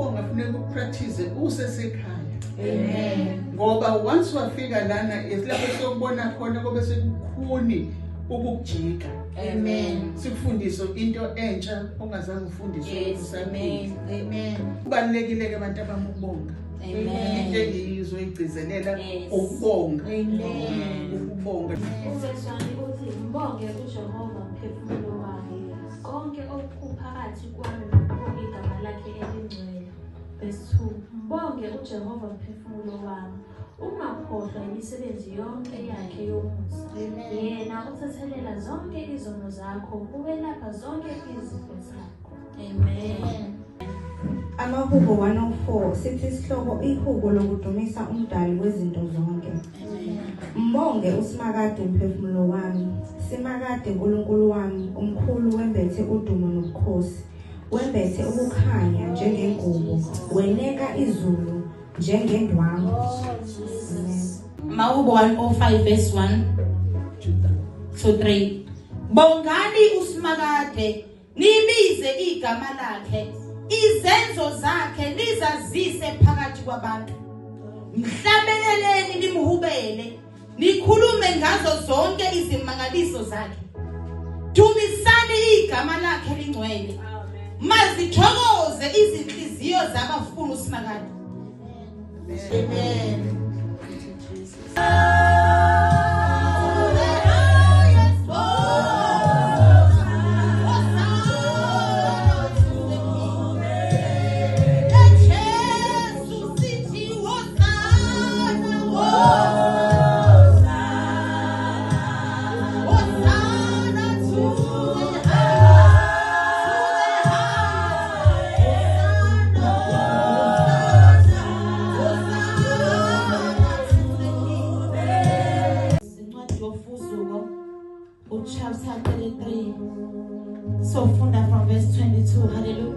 Ukubonga funeka upractice usesekhaya. Amen. Ngoba once wafika lana isilapho sokubona khona kobe sekukhuni ukujika. Amen. Sikufundise into entsha ongazange ufundiswe usaphila. Amen. Kubalulekile ke abantu abamubonga. Amen. Into engiyizwe igcizelela ukubonga. Amen. Ukubonga. Uveswani uthi ngibonge uJehova mphefumulo wami. Konke okuphakathi kwami ngibonge igama lakhe elingcwele. Verse 2. Mbonge uJehova mphefumulo wami. Ungakhohlwa imisebenzi yonke yakhe yomusa. Yena uthethelela zonke izono zakho, uwelapha zonke izifo zakho. Amen. Amahubo 104 sithi isihloko ihubo lokudumisa umdali wezinto zonke. Amen. Mbonge uSimakade mphefumulo wami. Simakade uNkulunkulu wami, umkhulu wembethe udumo nobukhosi. Wembethe ukukhanya njengengubo, weneka izulu njengendwangu. Mahubo 105 verse 1 to 3. Bongani uSimakade, nibize igama lakhe, izenzo zakhe nizazise phakathi kwabantu. Mhlabeleleni nimhubele, nikhulume ngazo zonke izimangaliso zakhe. Dumisani igama lakhe lingcwele. Mazithokoze izinhliziyo zabafuna uSimakade. Amen. Incwadi yofuzuko uchapter 33 sofunda from verse 22. Hallelujah.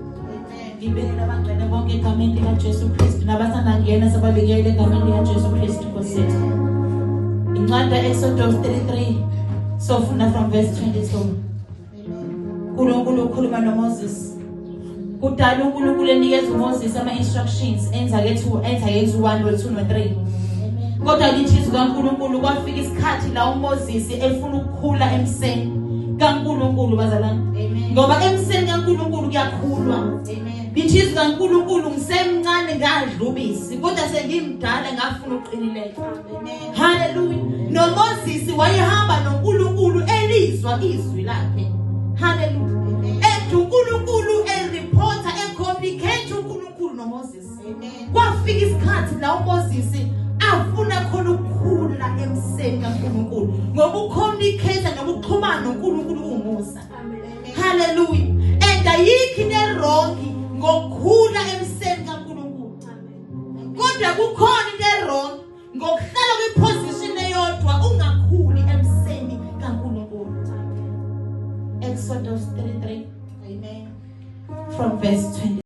Ngibekela abangcwele bonke egameni lika Jesu Kristu nabasanda ngena sababikele egameni lika Jesu Kristu Nkosi yethu. Incwadi Exodus 33 sofunda from verse 22. uNkulunkulu ukhuluma noMoses. Kudala uNkulunkulu enikeza uMoses ama instructions enza ke 2 enza ke 1 no 2 no 3. Kodwa lithi izwi kaNkulunkulu kwafika isikhathi la uMoses efuna ukukhula emseni kaNkulunkulu bazalwane. Amen. Ngoba emseni kaNkulunkulu kuyakhulwa. Amen. Lithi izwi kaNkulunkulu ngisemncane ngadlubisi kodwa sengimdala ngafuna uqinileyo. Amen. Hallelujah. NoMoses wayehamba noNkulunkulu elizwa izwi lakhe. Hallelujah. Amen. And uNkulunkulu ereporta ecommunicate uNkulunkulu noMoses. Amen. Kwafika isikhathi la uMoses afuna khona ukukhula emseni kaNkulunkulu ngokucommunicate nokuxhumana noNkulunkulu kuwumusa. Amen. Hallelujah. And ayikho into wrong ngokukhula emseni kaNkulunkulu. Amen. Kodwa kukhona into wrong ngokuhlala kwiposition eyodwa ungakhuli emseni kaNkulunkulu. Exodus 33 Amen. from verse